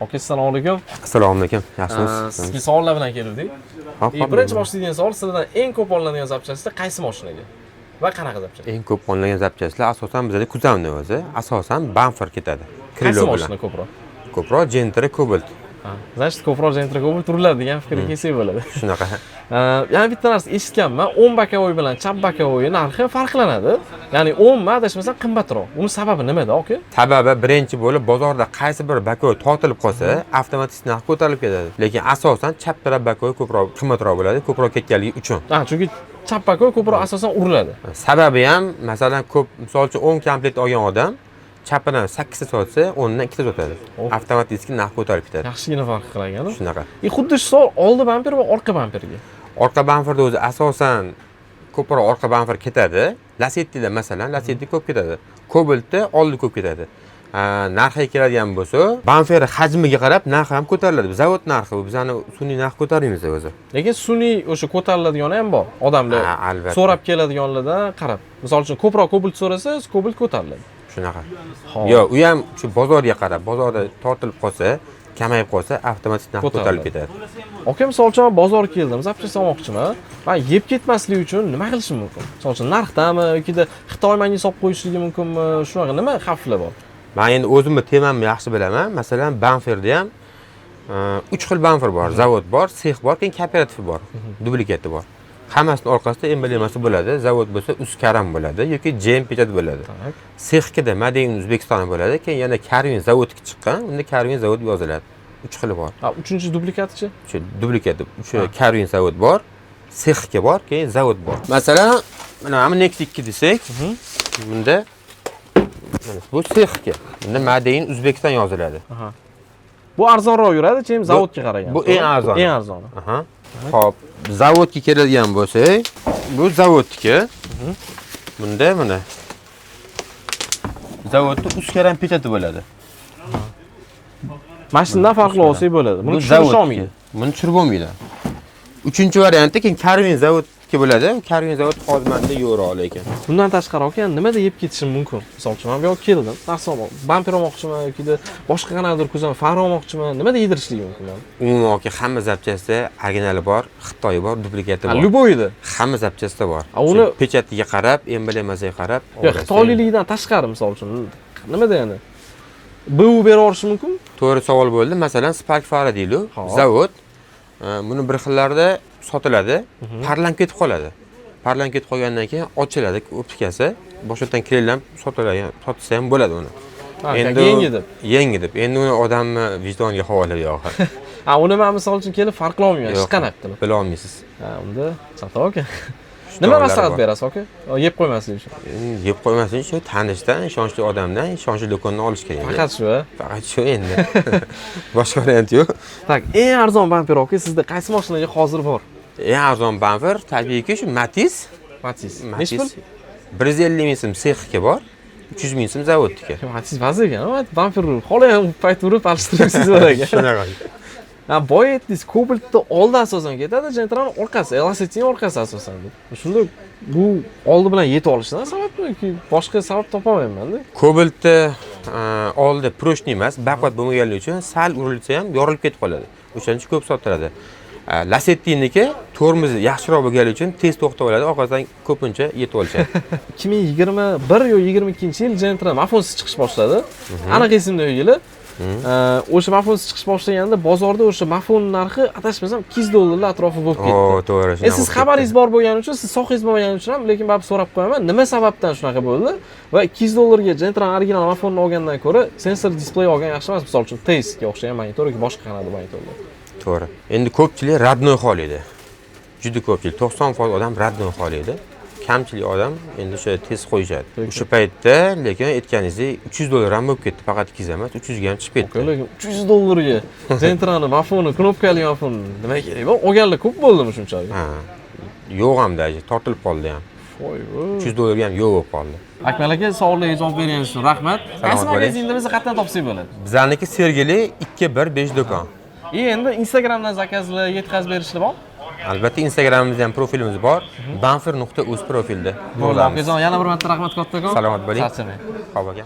Aka, assalomu alaykum. Assalomu alaykum. Yaxshimisiz? Sizga savollar bilan keldik. Hop, hop. Birinchi boshlaydigan savol: sizlardan eng ko'p olinadigan запчасть lar qaysi mashinaga va qanaqa запчасть? Eng ko'p olingan запчасть lar asosan bizada kuzovni o'zi, asosan bamper ketadi. Qaysi Крыло bilan. mashina ko'proq? Ko'proq Gentra, Cobalt. Ha, значит, ko'proq Gentra, Cobalt uriladi degan fikrga kelsak bo'ladi. Shunaqa. Yana bitta narsa eshitganman, o'ng боковой bilan chap боковой narxi farqlanadi. Ya'ni o'ng, adashmasam, qimmatroq. Uni sababi nimada, aka? Sababi, birinchi bo'lib, bozorda qaysi bir боковой tortilib qolsa, avtomatik narx ko'tarilib ketadi. Lekin asosan chap taraf боковой ko'proq qimmatroq bo'ladi, ko'proq ketganligi uchun. Ha, chunki chap боковой ko'proq asosan uriladi. Sababi ham, masalan, ko'p, misol uchun, 10 komplekt olgan odam chapidan 8 ta sotsa, 10 dan 2 ta sotadi. Oh. Avtomatik narx ko'tarilib ketadi. Yaxshigina farq qilagan. Shunaqa. И xuddi shu savol oldi bamper va orqa bamperga. Orqa bamperda o'zi asosan ko'proq orqa bamper ketadi. Lasettida, masalan, Lasetti ko'p ketadi. Cobaltda oldi ko'p ketadi. Narxiga keladigan bo'lsa, bamper hajmiga qarab narxi ham ko'tariladi. Zavod narxi bu, bizani sun'iy narx ko'tarmaymiz o'zi. Lekin sun'iy o'sha ko'tariladigani ham bor. Odamlar Ha, albatta. so'rab keladiganlardan qarab. Misol uchun, ko'proq Cobalt so'rasa, Cobalt ko'tariladi. Shunaqa. Xo'p. Yo'q, u ham shu bozorga qarab, bozorda tortilib qolsa, kamayib qolsa, avtomatik narx ko'tarilib Ko'tariladi. ketadi. Aka, misol uchun, man bozorga keldim, запчасть olmoqchiman. Man yeb ketmaslik uchun nima qilishim mumkin? Misol uchun, narxdami yokida Xitoy menga solib qo'yishligi mumkinmi? Shunaqa nima xavflar bor? Man endi o'zimni temamni yaxshi bilaman. Masalan, bamperda ham uch xil bamper bor. Zavod bor, sex bor, keyin kooperativ bor. Duplikati bor. Hammasini orqasida emblemasi bo'ladi. Zavod bo'lsa, Uzkaram bo'ladi yoki GM печать bo'ladi. Так. Sexkida Made in Uzbekiston bo'ladi, keyin yana Karvin zavodga chiqqan, unda Karvin zavod yoziladi. Uch xili bor. Ha, uchinchi duplikatchi? Shu duplikat uch Karvin zavod bor, sexga bor, keyin zavod bor. Masalan, mana bu Nexia 2 desak, bunda mana bu sexga. Bunda Made in Uzbekiston yoziladi. Aha. Bu arzonroq yuradi, чем zavodga qaraganda. Bu eng arzoni. Eng arzoni. Aha. Xo'p, zavodga keladigan bo'lsak, bu zavodniki. Bunda mana zavodda Uzkaram печать i bo'ladi. Mana shundan farqli olsak bo'ladi. Buni Bu tushunish zavodniki. olmaydi. Buni tushirib bo'lmaydi. Uchinchi varianti keyin Karvin zavodniki bo'ladi. Karvin zavod hozir menda yo'qroq lekin. Bundan tashqari, aka, nimada yeb ketishim mumkin? Misol uchun, men bu yoqqa keldim, narsa olmoq, bamper olmoqchiman yoki boshqa qanaqadir kuzov fara olmoqchiman. Nimada yedirishligi mumkin mani? Umuman, aka, hamma запчасть da originali bor, Xitoyi bor, duplikati bor. Любой ida. Hamma запчасть da bor. A, uni- Shu печать iga qarab, emblemasiga qarab Yo'q, olasiz. xitoylikligidan tashqari, misol uchun, nimada yana? БУ berib yuborishi mumkin? To'g'ri savol bo'ldi. Masalan, Spark fara deydi. Zavod buni bir xillarda sotiladi, parlanib ketib qoladi. Parlanib ketib qolgandan keyin ochiladi optikasi. Boshqatdan kleylanib sotiladi, sotilsa ham bo'ladi uni. Ha, yangi deb. Yangi deb. Endi uni odamni vijdoniga havola yo'q. Ha, uni men, misol uchun, kelib farqlay olmayman hech qanaqa. Bila olmaysiz. Ha, unda chatoq, aka. Nima To'g'rilari maslahat bor. berasiz, aka? Yeb qo'ymaslik uchun. Endi yeb qo'ymasin, shu tanishdan, ishonchli odamdan, ishonchli do'kondan olish kerak. Faqat shu, a? Faqat shu endi. Boshqa variant yo'q. Так, eng arzon bamper, aka, sizda qaysi mashinaga hozir bor? Eng arzon bamper tabiiyki shu Matiz. Matiz. Nechi Matiz. pul? 150 ming so'm sexga bor, 300 ming so'm zavodniki. Matiz baza ekan, bamper hali ham payt urib alishtirib bor ekan. Shunaqa. Ha, boya aytdingiz, Cobaltni oldi asosan ketadi, Gentrani orqasi, Lacetti'ning orqasi asosan deb. Shunda bu oldi bilan yetib olishidan sababmi yoki boshqa sabab topolmayman-da. Cobaltni oldi прочный emas, baquvvat bo'lmaganligi uchun sal urilsa ham yorilib ketib qoladi. O'shaning uchun ko'p sotiladi. Lacetti'niki tormozi yaxshiroq bo'lgani uchun tez to'xtab oladi, orqasidan ko'pincha yetib olishadi. 2021 yo 22 yil Gentra Mafonsiz chiqish boshladi. Aniq esimda yo'q yili. O'sha Mafonsiz chiqish boshlaganda bozorda o'sha Mafon narxi, adashmasam, 200 dollarlar atrofi bo'lib ketdi. O, to'g'ri. E, Shunaqa siz bo'lib xabaringiz ketdi. bor bo'lgani uchun, siz sohangiz bo'lmagani uchun ham, lekin baribir so'rab qo'yaman, nima sababdan shunaqa bo'ldi va 200 dollarga Gentra original Mafonni olgandan ko'ra sensor displey olgan yaxshi emas, misol uchun, Taste'ga o'xshagan monitor yoki boshqa qanaqadir monitorlar? To'g'ri. Endi ko'pchilik родной xohlaydi. Juda ko'pchilik, 90% odam родной xohlaydi. Kamchilik odam endi o'sha test qo'yishadi. O'sha paytda, lekin aytganingizdek, 300 dollar ham bo'lib ketdi, faqat 200 emas, 300 ga ham chiqib ketdi. Lekin 300 dollarga Gentrani Mafoni, knopkali Mafon nima kerak bor? Olganlar ko'p bo'ldimi shunchalik? Ha. Yo'q ham даже, tortilib qoldi ham. Voy. 300 dollarga ham yo'q bo'lib qoldi. Akmal aka, savollarga javob berganingiz uchun rahmat. Qaysi bo'ling. magazinda bizni qayerdan topsak bo'ladi? Bizaniki Sergeli 2 1 5 do'kon. И endi Instagramdan заказ lar yetkazib berishlar bormi? Albatta, Instagramimizda ham profilimiz bor. Bamper.uz profilda. Bo'ldi, akajon, yana bir marta rahmat kattakon. Salomat bo'ling. Charchamang. Xo'p, aka.